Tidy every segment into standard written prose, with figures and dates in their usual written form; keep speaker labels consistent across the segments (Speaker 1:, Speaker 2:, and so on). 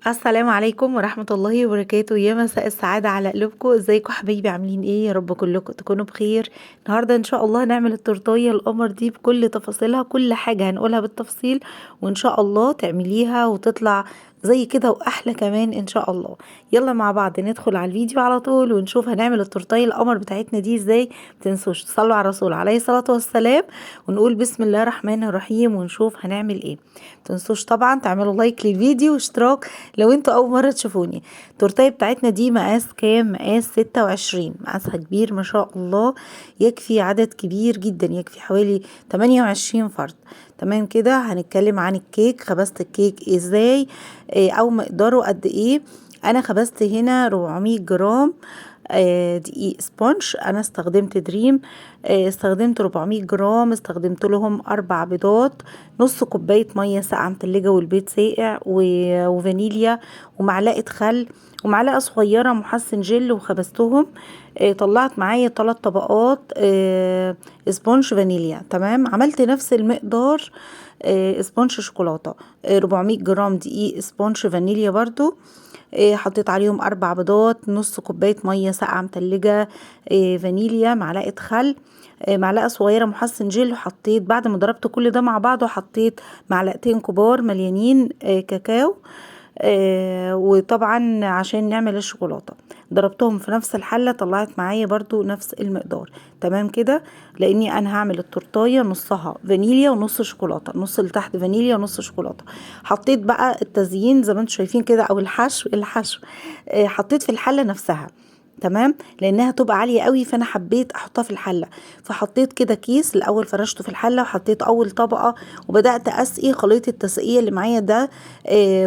Speaker 1: السلام عليكم ورحمة الله وبركاته. يا مساء السعادة على قلوبكم. ازيكم حبايبي؟ عاملين ايه؟ يا رب كلكم تكونوا بخير. النهاردة ان شاء الله هنعمل التورتاية القمر دي بكل تفاصيلها، كل حاجة هنقولها بالتفصيل، وان شاء الله تعمليها وتطلع زي كده واحلى كمان ان شاء الله. يلا مع بعض ندخل على الفيديو على طول ونشوف هنعمل التورتاية القمر بتاعتنا دي ازاي. متنسوش تصلوا على الرسول عليه الصلاة والسلام ونقول بسم الله الرحمن الرحيم ونشوف هنعمل ايه. متنسوش طبعا تعملوا like للفيديو واشتراك لو انتوا اول مرة تشوفوني. التورتايه بتاعتنا دي مقاس كام؟ مقاس 26، مقاسها كبير ما شاء الله، يكفي عدد كبير جدا، يكفي حوالي 28 فرد. تمام كده. هنتكلم عن الكيك، خبزت الكيك ازاي او مقداره قد ايه. انا خبزت هنا 400 جرام دقيق sponge، انا استخدمت دريم، استخدمت 400 جرام، استخدمت لهم 4 بيضات، نص كوباية مية ساقعة متلجة والبيض ساقع، وفانيليا، ومعلقة خل، ومعلقة صغيرة محسن جل، وخبزتهم. طلعت معايا 3 طبقات sponge فانيليا. تمام. عملت نفس المقدار sponge شوكولاتة، 400 جرام دقيق sponge فانيليا برضو، حطيت عليهم 4 بيضات، نص كوباية مية ساقعة متلجة، فانيليا، معلقة خل، معلقة صغيرة محسن جل، وحطيت بعد ما ضربت كل ده مع بعضه حطيت معلقتين كبار مليانين كاكاو، وطبعا عشان نعمل الشوكولاتة ضربتهم في نفس الحلة، طلعت معايا برضو نفس المقدار. تمام كده، لاني انا هعمل التورتاية نصها فانيليا ونص شوكولاتة، نص اللي تحت فانيليا ونص شوكولاتة. حطيت بقى التزيين زي ما انتم شايفين كده، او الحشو حطيت في الحلة نفسها. تمام، لانها تبقى عالية قوي فانا حبيت احطها في الحلة، فحطيت كده كيس الاول فرشته في الحلة، وحطيت اول طبقه، وبدات اسقي خليط التسقيه اللي معايا ده،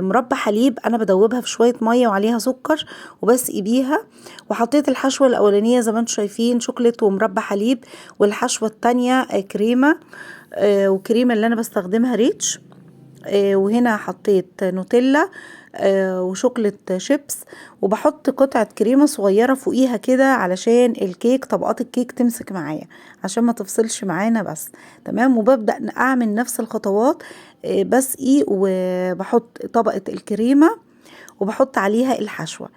Speaker 1: مربى حليب انا بدوبها في شوية مية وعليها سكر وبسقي بيها. وحطيت الحشوه الاولانية زي ما انتم شايفين شوكليت ومربى حليب، والحشوه الثانية كريمة، والكريمه اللي انا بستخدمها ريتش، وهنا حطيت نوتيلا، و chocolate chips، وبحط قطعة كريمة صغيرة فوقيها كده علشان الكيك، طبقات الكيك تمسك معايا عشان ما تفصلش معانا بس. تمام. وببدأ اعمل نفس الخطوات، بسقي وبحط طبقة الكريمة وبحط عليها الحشوة.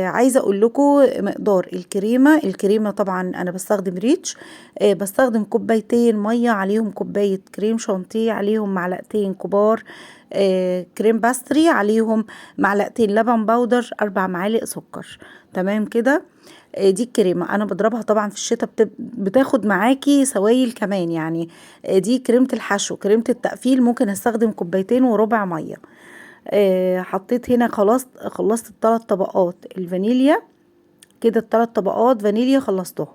Speaker 1: عايزة اقول لكم مقدار الكريمة. الكريمة طبعا انا بستخدم ريتش، بستخدم كوبايتين مية عليهم كوباية كريم شانتيه، عليهم معلقتين كبار cream pastry، عليهم معلقتين لبن بودر، 4 معالق سكر. تمام كده. دي الكريمة انا بضربها طبعا في الشتاء، بتاخد معاكي سوائل كمان يعني. دي كريمة الحشو. كريمة التقفيل ممكن استخدم كوبايتين وربع مية. حطيت هنا خلاص، خلصت ال3 طبقات الفانيليا كده، ال3 طبقات فانيليا خلصتهم.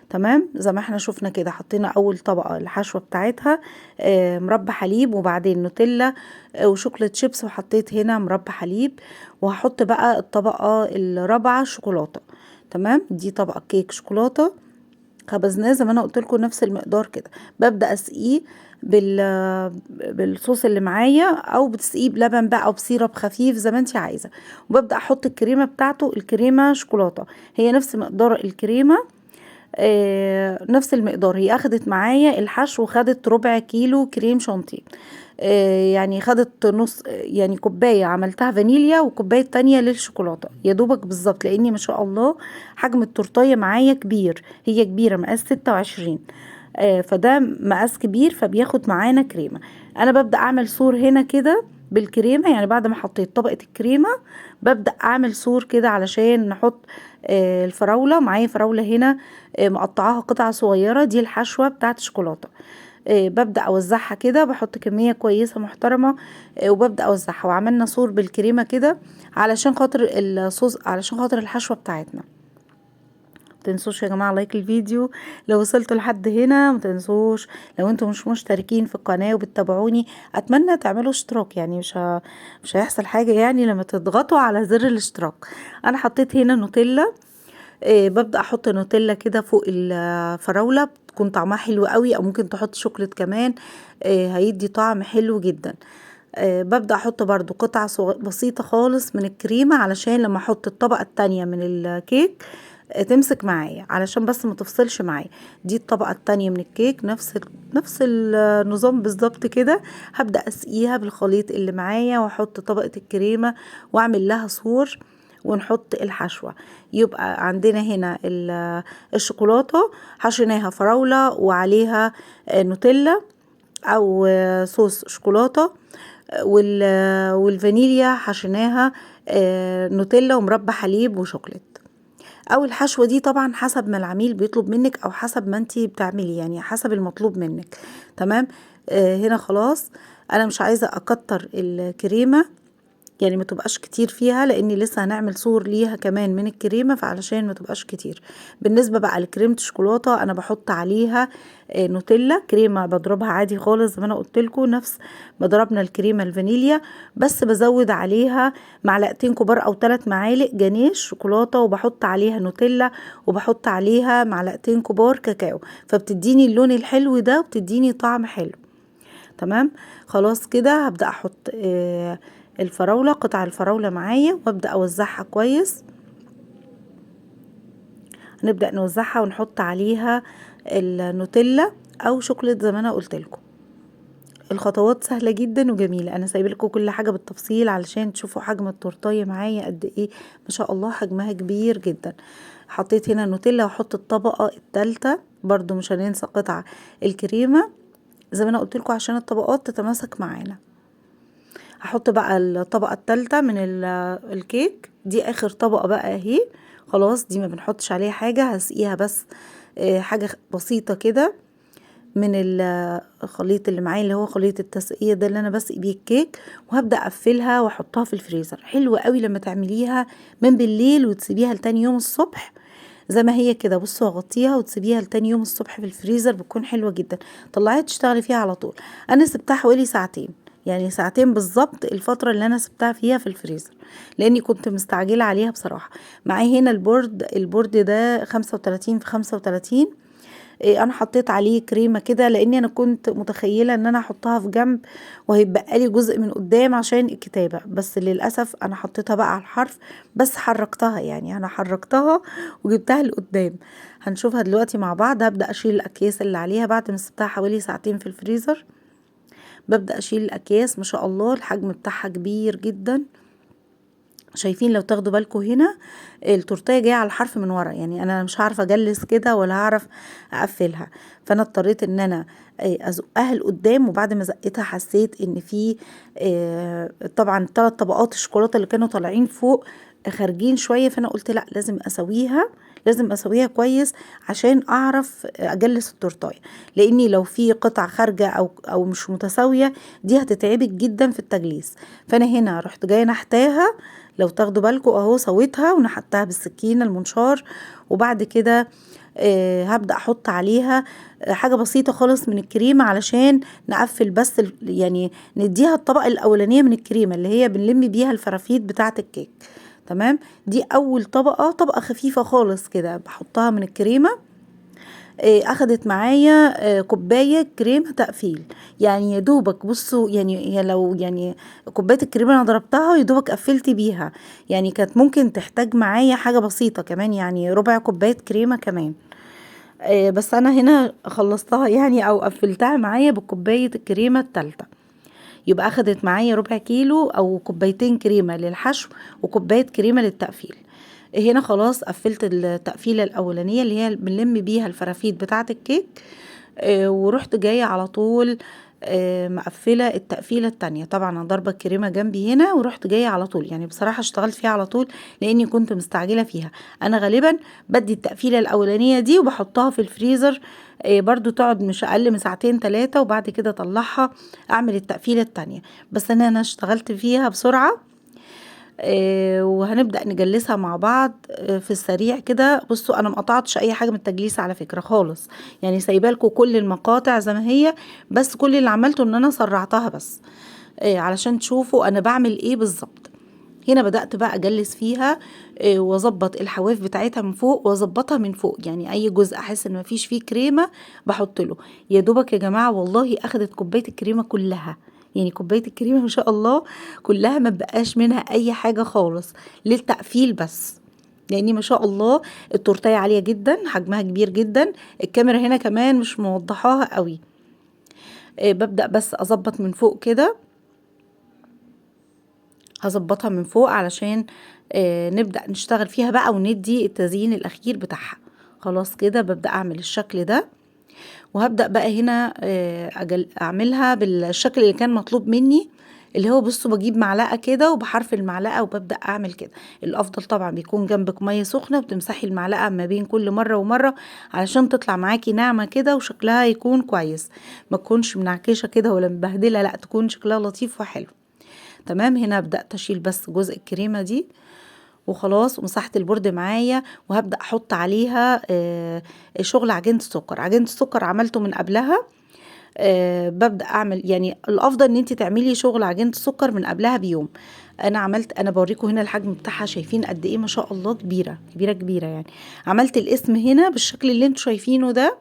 Speaker 1: تمام، زي ما احنا شفنا كده، حطينا اول طبقة الحشوة بتاعتها، مربى حليب، وبعدين نوتيلا، و chocolate chips، وحطيت هنا مربى حليب، وهحط بقى الطبقة الرابعة شوكولاتة. تمام، دي طبقة كيك شوكولاتة خبزناه زي ما انا قلت لكم نفس المقدار كده. ببدأ اسقيه بالصوص اللي معايا، او بتسقيه بلبن بقى او ب syrup خفيف زي ما انت عايزه. وببدأ احط الكريمة بتاعته، الكريمة شوكولاتة، هي نفس مقدار الكريمة، نفس المقدار. هي اخدت معايا الحشو، خدت ربع كيلو كريم شانتيه، يعني خدت نص، يعني كوباية عملتها فانيليا وكوباية تانية للشوكولاتة يا دوبك بالظبط، لاني ما شاء الله حجم التورتاية معايا كبير، هي كبيرة مقاس 26، فده مقاس كبير فبياخد معانا كريمة. انا ببدأ اعمل سور هنا كده بالكريمة، يعني بعد ما حطيت طبقة الكريمة ببدأ اعمل سور كده علشان نحط الفراولة. معايا فراولة هنا، مقطعاها قطع صغيرة، دي الحشوة بتاعت الشوكولاتة. ببدأ اوزعها كده، بحط كمية كويسة محترمة، وببدأ اوزعها. وعملنا سور بالكريمة كده علشان خاطر الصوص، علشان خاطر الحشوة بتاعتنا. متنسوش يا جماعة like الفيديو لو وصلتوا لحد هنا، متنسوش لو انتوا مش مشتركين في القناة وبتتابعوني اتمنى تعملوا اشتراك، يعني مش هيحصل حاجة يعني لما تضغطوا على زر الاشتراك. انا حطيت هنا نوتيلا، ببدأ احط نوتيلا كده فوق الفراولة، بتكون طعمها حلو قوي، او ممكن تحط شوكليت كمان، هيدي طعم حلو جدا. ببدأ احط برضو قطع بسيطة خالص من الكريمة علشان لما احط الطبقة التانية من الكيك، تمسك معايا، علشان بس ما تفصلش معايا. دي الطبقة التانية من الكيك، نفس النظام بالظبط كده. هبدأ اسقيها بالخليط اللي معايا، واحط طبقة الكريمة واعمل لها سور، ونحط الحشوة. يبقى عندنا هنا الشوكولاتة حشيناها فراولة وعليها نوتيلا او صوص شوكولاتة، والفانيليا حشيناها نوتيلا ومربى حليب وشوكولات. او الحشوة دي طبعا حسب ما العميل بيطلب منك، او حسب ما انتي بتعملي، يعني حسب المطلوب منك. تمام. هنا خلاص انا مش عايزة اكتر الكريمة، يعني ما تبقاش كتير فيها، لان لسه هنعمل صور ليها كمان من الكريمة، فعلشان ما تبقاش كتير. بالنسبة بقى لكريمة الشوكولاتة انا بحط عليها نوتيلا، كريمة بضربها عادي خالص زي ما انا قلت لكم، نفس ما ضربنا الكريمة الفانيليا، بس بزود عليها معلقتين كبار او 3 معالق جانيش شوكولاتة، وبحط عليها نوتيلا، وبحط عليها معلقتين كبار كاكاو، فبتديني اللون الحلو ده وبتديني طعم حلو. تمام. خلاص كده هبدأ احط الفراولة، قطع الفراولة معايا، وابدأ اوزعها كويس. هنبدأ نوزعها ونحط عليها النوتيلا او شوكولاتة زي ما انا قلت لكم. الخطوات سهلة جدا وجميلة، انا سايبه لكم كل حاجة بالتفصيل علشان تشوفوا حجم التورتاية معايا قد ايه، ما شاء الله حجمها كبير جدا. حطيت هنا النوتيلا، واحط الطبقة الثالثة برضو، مش هننسى قطع الكريمة زي ما انا قلت لكم عشان الطبقات تتماسك معانا. هحط بقى الطبقة الثالثة من الكيك، دي اخر طبقة بقى اهي، خلاص دي ما بنحطش عليها حاجة، هسقيها بس حاجة بسيطة كده من الخليط اللي معايا اللي هو خليط التسقية ده اللي انا بسقي بيه الكيك، وهبدأ اقفلها واحطها في الفريزر. حلوة قوي لما تعمليها من بالليل وتسيبيها لتاني يوم الصبح زي ما هي كده. بصوا اغطيها وتسيبيها لتاني يوم الصبح في الفريزر، بتكون حلوة جدا. طلعيها تشتغلي فيها على طول. انا سبتها حوالي ساعتين، يعني ساعتين بالظبط الفترة اللي انا سبتها فيها في الفريزر، لاني كنت مستعجلة عليها بصراحة. معايا هنا البورد ده 35 في 35، انا حطيت عليه كريمة كده لاني انا كنت متخيلة ان انا احطها في جنب وهيبقى لي جزء من قدام عشان الكتابة، بس للأسف انا حطيتها بقى على الحرف، بس حركتها، يعني انا حركتها وجبتها لقدام. هنشوفها دلوقتي مع بعض. هبدأ اشيل الاكياس اللي عليها بعد ما سبتها حوالي ساعتين في الفريزر. ببدأ اشيل الاكياس، ما شاء الله الحجم بتاعها كبير جدا. شايفين لو تاخدوا بالكم هنا التورتيه جاية على الحرف من ورا، يعني انا مش هعرف اجلس كده ولا هعرف اقفلها، فانا اضطريت ان انا ازقها لقدام. وبعد ما زقتها حسيت ان في طبعا 3 طبقات الشوكولاتة اللي كانوا طالعين فوق خارجين شوية، فانا قلت لا لازم اسويها، لازم اسويها كويس عشان اعرف اجلس التورتايه، لاني لو في قطع خارجه او مش متساوية دي هتتعبك جدا في التجليس. فانا هنا رحت جاية نحتاها، لو تاخدوا بالكم اهو سويتها ونحتها بالسكينة المنشار، وبعد كده هبدا احط عليها حاجة بسيطة خالص من الكريمة علشان نقفل بس يعني نديها الطبقة الاولانية من الكريمة اللي هي بنلم بيها الفرافيت بتاعه الكيك. تمام، دي اول طبقه، طبقه خفيفة خالص كده بحطها من الكريمة. اخدت معايا كوباية كريمة تقفيل، يعني يا دوبك بصوا، يعني لو يعني كوباية الكريمة انا ضربتها يا دوبك قفلت بيها، يعني كانت ممكن تحتاج معايا حاجة بسيطة كمان، يعني ربع كوباية كريمة كمان، بس انا هنا خلصتها يعني او قفلتها معايا بكوبايه الكريمة الثالثة. يبقى اخدت معايا ربع كيلو او كوبايتين كريمة للحشو وكوبايه كريمة للتقفيل. هنا خلاص قفلت التقفيله الاولانية اللي هي بنلم بيها الفرافيت بتاعه الكيك، ورحت جاية على طول مقفلة التقفيله التانية. طبعا انا ضاربه الكريمة جنبي هنا ورحت جاية على طول، يعني بصراحة اشتغلت فيها على طول لاني كنت مستعجلة فيها. انا غالبا بدي التقفيله الاولانية دي وبحطها في الفريزر، برضو تقعد مش اقل من ساعتين 3، وبعد كده اطلعها اعمل التقفيله التانية. بس انا اشتغلت فيها بسرعة، وهنبدأ نجلسها مع بعض في السريع كده. بصوا انا ما قطعتش اي حاجة من التجليس على فكرة خالص، يعني سايبه لكم كل المقاطع زي ما هي، بس كل اللي عملته ان انا سرعتها بس، علشان تشوفوا انا بعمل ايه بالظبط. هنا بدأت بقى اجلس فيها، واظبط الحواف بتاعتها من فوق واظبطها من فوق، يعني اي جزء احس ان مفيش فيه كريمة بحط له. يا دوبك يا جماعة والله اخدت كوباية الكريمة كلها، يعني كوباية الكريمة ما شاء الله كلها ما بقاش منها اي حاجة خالص للتقفيل بس، لاني ما شاء الله التورتايه عالية جدا، حجمها كبير جدا، الكاميرا هنا كمان مش موضحاها قوي. ببدأ بس اظبط من فوق كده، هظبطها من فوق علشان نبدأ نشتغل فيها بقى وندي التزيين الاخير بتاعها. خلاص كده ببدأ اعمل الشكل ده، وهبدأ بقى هنا اعملها بالشكل اللي كان مطلوب مني، اللي هو بصوا بجيب معلقة كده وبحرف المعلقة وببدأ اعمل كده. الافضل طبعا بيكون جنبك مية سخنة وبتمسحي المعلقة ما بين كل مرة ومرة علشان تطلع معاكي ناعمة كده وشكلها يكون كويس، ما تكونش منعكشة كده ولا مبهدلة، لا تكون شكلها لطيف وحلو. تمام. هنا بدأت اشيل بس جزء الكريمة دي وخلاص، ومسحت ال board معايا، وهبدأ احط عليها شغل عجينة السكر. عجينة السكر عملته من قبلها، ببدأ اعمل، يعني الافضل ان انت تعملي شغل عجينة السكر من قبلها بيوم. انا بوريكم هنا الحجم بتاعها، شايفين قد ايه ما شاء الله، كبيرة كبيرة كبيرة يعني. عملت الاسم هنا بالشكل اللي انتوا شايفينه ده،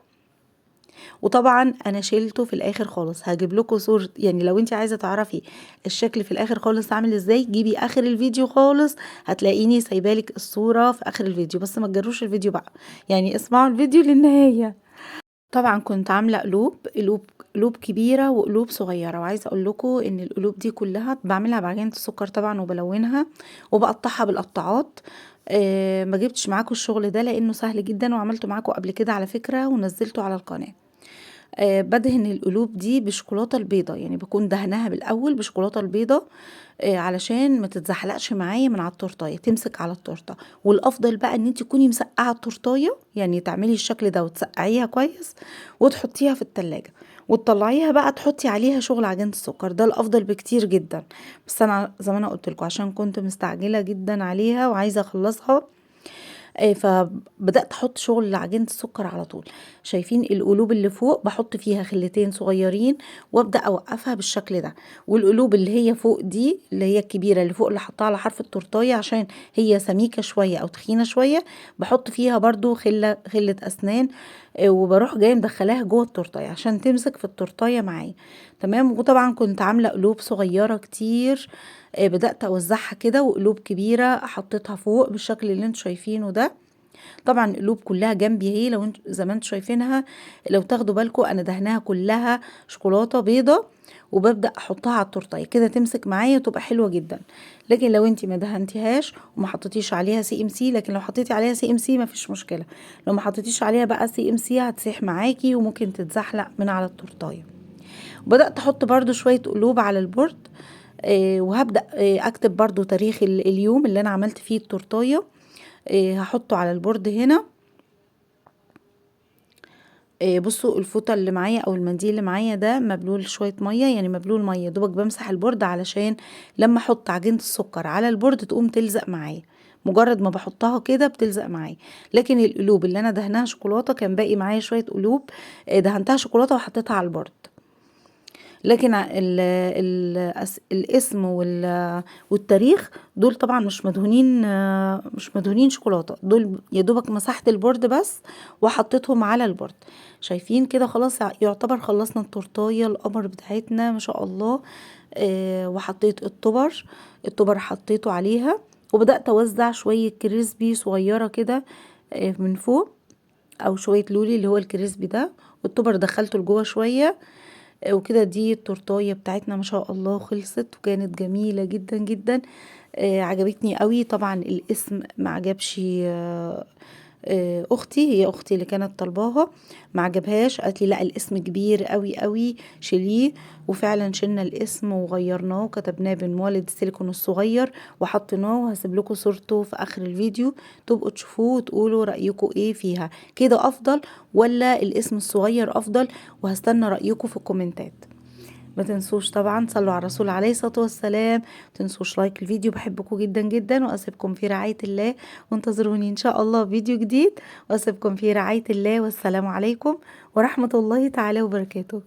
Speaker 1: وطبعا انا شيلته في الاخر خالص. هجيب لكم صورة، يعني لو انت عايزة تعرفي الشكل في الاخر خالص عامل ازاي، جيبي اخر الفيديو خالص، هتلاقيني سايبالك الصورة في اخر الفيديو، بس ما تجروش الفيديو بقى، يعني اسمعوا الفيديو للنهاية. طبعا كنت عاملة قلوب كبيرة وقلوب صغيرة، وعايزة اقول لكم ان القلوب دي كلها بعملها بعجينة السكر طبعا، وبلونها وبقطعها بالقطاعات. ما جبتش معاكم الشغل ده لانه سهل جدا، وعملته معاكم قبل كده على فكرة ونزلته على القناة. بدهن القلوب دي بشوكولاتة البيضة، يعني بكون دهنها بالاول بشوكولاتة البيضة، علشان ما تتزحلقش معايا من على التورتايه، تمسك على التورتة. والافضل بقى ان انت تكوني مسقعه التورتايه، يعني تعملي الشكل ده وتسقعيها كويس وتحطيها في التلاجة، وتطلعيها بقى تحطي عليها شغل عجينه السكر، ده الافضل بكتير جدا. بس انا زي ما انا قلت لكم عشان كنت مستعجلة جدا عليها وعايزه اخلصها، فبدأت احط شغل عجينة السكر على طول. شايفين القلوب اللي فوق بحط فيها خلتين صغيرين وابدأ اوقفها بالشكل ده، والقلوب اللي هي فوق دي اللي هي الكبيرة اللي فوق اللي حطها على حرف التورتاية عشان هي سميكة شوية او تخينة شوية، بحط فيها برضو خلة اسنان، وبروح جاية مدخلاها جوه التورتاية عشان تمسك في التورتاية معايا. تمام. وطبعا كنت عاملة قلوب صغيرة كتير، بدأت اوزعها كده، وقلوب كبيرة حطيتها فوق بالشكل اللي انتوا شايفينه ده. طبعا القلوب كلها جنبي اهي، لو انتوا زي ما انتوا شايفينها، لو تاخدوا بالكم انا دهناها كلها شوكولاتة بيضة، وببدا احطها على التورتايه كده تمسك معايا وتبقى حلوة جدا. لكن لو انتي ما دهنتيهاش وما حطيتيش عليها CMC، لكن لو حطيتي عليها CMC ما فيش مشكلة، لو ما حطيتيش عليها بقى CMC هتسيح معاكي وممكن تتزحلق من على التورتايه. بدات احط برده شوية قلوب على ال board، وهبدا اكتب برده تاريخ اليوم اللي انا عملت فيه التورتايه، هحطه على ال board هنا. بصوا الفوطه اللي معايا او المنديل اللي معايا ده مبلول شوية مية، يعني مبلول مية دوبك بمسح ال board علشان لما احط عجينه السكر على ال board تقوم تلزق معايا، مجرد ما بحطها كده بتلزق معايا. لكن القلوب اللي انا دهناها شوكولاتة كان باقي معايا شوية قلوب، دهنتها شوكولاتة وحطيتها على ال board. لكن ال ال الاسم والتاريخ دول طبعا مش مدهونين شوكولاتة، دول يا دوبك مسحت ال board بس وحطيتهم على ال board. شايفين كده خلاص يعتبر خلصنا التورتايه القمر بتاعتنا ما شاء الله. وحطيت التوبر حطيته عليها، وبدات اوزع شوية crispy صغيرة كده من فوق، او شوية لولي اللي هو ال crispy ده، والتوبر دخلته لجوه شوية وكده. دي التورتايه بتاعتنا ما شاء الله خلصت، وكانت جميلة جدا جدا، عجبتني قوي. طبعا الاسم ما عجبش اختي، هي اختي اللي كانت طالباها ما عجبهاش، قالت لي لا الاسم كبير قوي قوي شيليه، وفعلا شلنا الاسم وغيرناه وكتبناه بالمولد السيليكون الصغير وحطيناه، وهسيب لكم صورته في اخر الفيديو تبقوا تشوفوه وتقولوا رايكم ايه فيها، كده افضل ولا الاسم الصغير افضل؟ وهستنى رايكم في الكومنتات. ما تنسوش طبعا صلوا على الرسول عليه الصلاة والسلام، ما تنسوش like الفيديو، بحبكم جدا جدا، واسيبكم في رعاية الله، وانتظروني ان شاء الله فيديو جديد، واسيبكم في رعاية الله، والسلام عليكم ورحمة الله تعالى وبركاته.